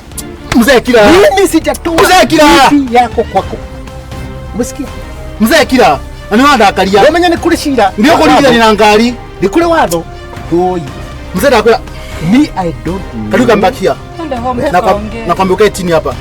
Mzee kira. Mimi sijatoa Mzee kira. bibi yako kwako. Umesikia? Mzee kira. Na nĩ wandakaria. Wamenya nĩ kũrĩ cira. Nĩ ũkũringithania na ngari. Nĩ kũrĩ watho. Oi. Mzee ndakwĩra, Me I don't know. can you come back here? Twende home Na kwa- tukaongee. nakwambia ukae chini hapa.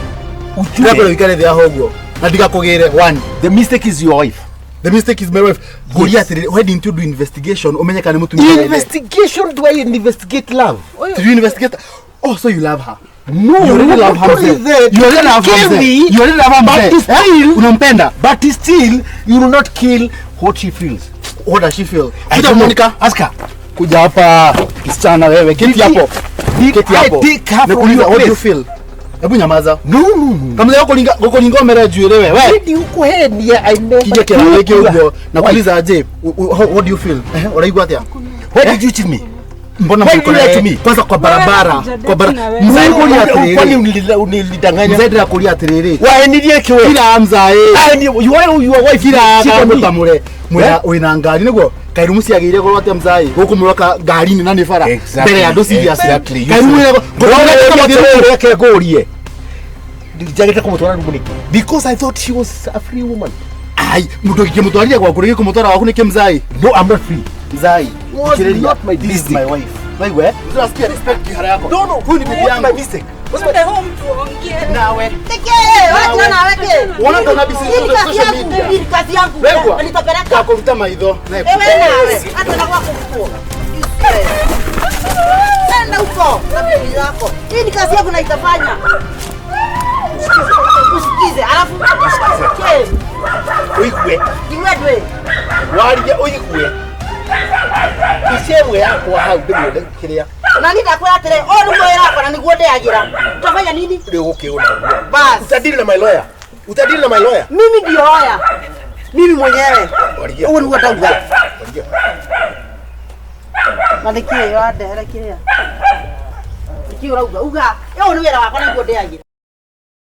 Ndakwĩra Ujue. ũikare thĩ haha ũguo. Na ndigakũgĩre one. The mistake is your wife. The mistake is my wife. Ngũria atĩrĩrĩ, why didn't you do investigation ũmenye kana nĩ mũtumia wene? Investigation, do I investigate love? Did you investigate? Oh, so you love her. No, You already love her. not only mzee. that, You already love her. kill mzee. me, You already love her. but mzee. still- Eh? Unampenda. But still, you will not kill what she feels. What does she feel? I Kuja don't know. Monica. Ask her. Kuja hapa kisichana wewe. Keti Did hapo. did Keti I hapo. take her from Nakuuliza, your what do you place? feel? Hebu nyamaza. No, no, no. Kama leo kulinga omere njuĩrĩ we. We. Did you kuhenia? I never Kija kĩrathi took gĩkĩ your- ũguo. Nakuuliza aje, what do you feel? Ũraigua atĩa? Why did you cheat me? Mbona Why mko did you lie to me? Kwanza kwa barabara, Wewe kwa barabara. na wewe. Mzee kuria Kwani atĩrĩrĩ. unilidanganya? Mzee ndĩrakũria atĩrĩrĩ. Waenirie kĩ we? Kira mzae. You are your wife. Kira Cheat on me. kamũtamũre. Mwĩna Eh? wĩna ngari nĩguo kairumu ciagĩire goro atĩa mzae gũkũ mũroka ngari-inĩ na nĩ bara Exactly, mbere ya andũ serious. exactly. Kairumu ĩrĩa- Reke ngũrie. Njagĩte kũmũtwara rumu nĩkĩ? Because I thought she was a free woman. Ai, mũndũ ũngĩkĩmũtwarire gwaku rĩngĩ kũmũtwara waku nĩkĩ mzai? No, I'm not free. Mzai. Was Thikĩrĩria. not my This is mistake. my wife. Waigua? eh? Unasikia respect kihara yako. No, no, Huyu ni bibi what's my yangu. mistake? Twende home tuongee. Nawe. Nĩkĩ? Wachana nawe kĩ? Wona ndona mbica Hii ni kazi social yangu, media. hii ni kazi yangu. Wegwa. Na nitapeleka. Ndakũruta maitho. Na Wewe nawe, hata na kwako huko. Nenda huko na bibi yako. Hii ni kazi yangu na itafanya. Usikize, alafu usikize. Ũigue. Iwe ndwe. Warie ũigue. Mbica ĩmwe yakwa hau ndĩmĩone kĩrĩa Na nĩ ndakwĩra atĩrĩ, ũyũ nĩguo wĩra wakwa na nĩguo ndĩagĩra. Utafanya nini? rĩu gũkĩũna ũguo. Bas. Utadili na my lawyer. Utadili na my lawyer. Mimi ndio lawyer. Mimi mwenyewe. Waria. Ũguo nĩguo ndauga. Waria. Na nĩkĩĩ ũrandehere kĩrĩa? Nĩkĩĩ ũrauga? Uga, ũyũ nĩ wĩra wakwa na nĩguo ndĩagĩra.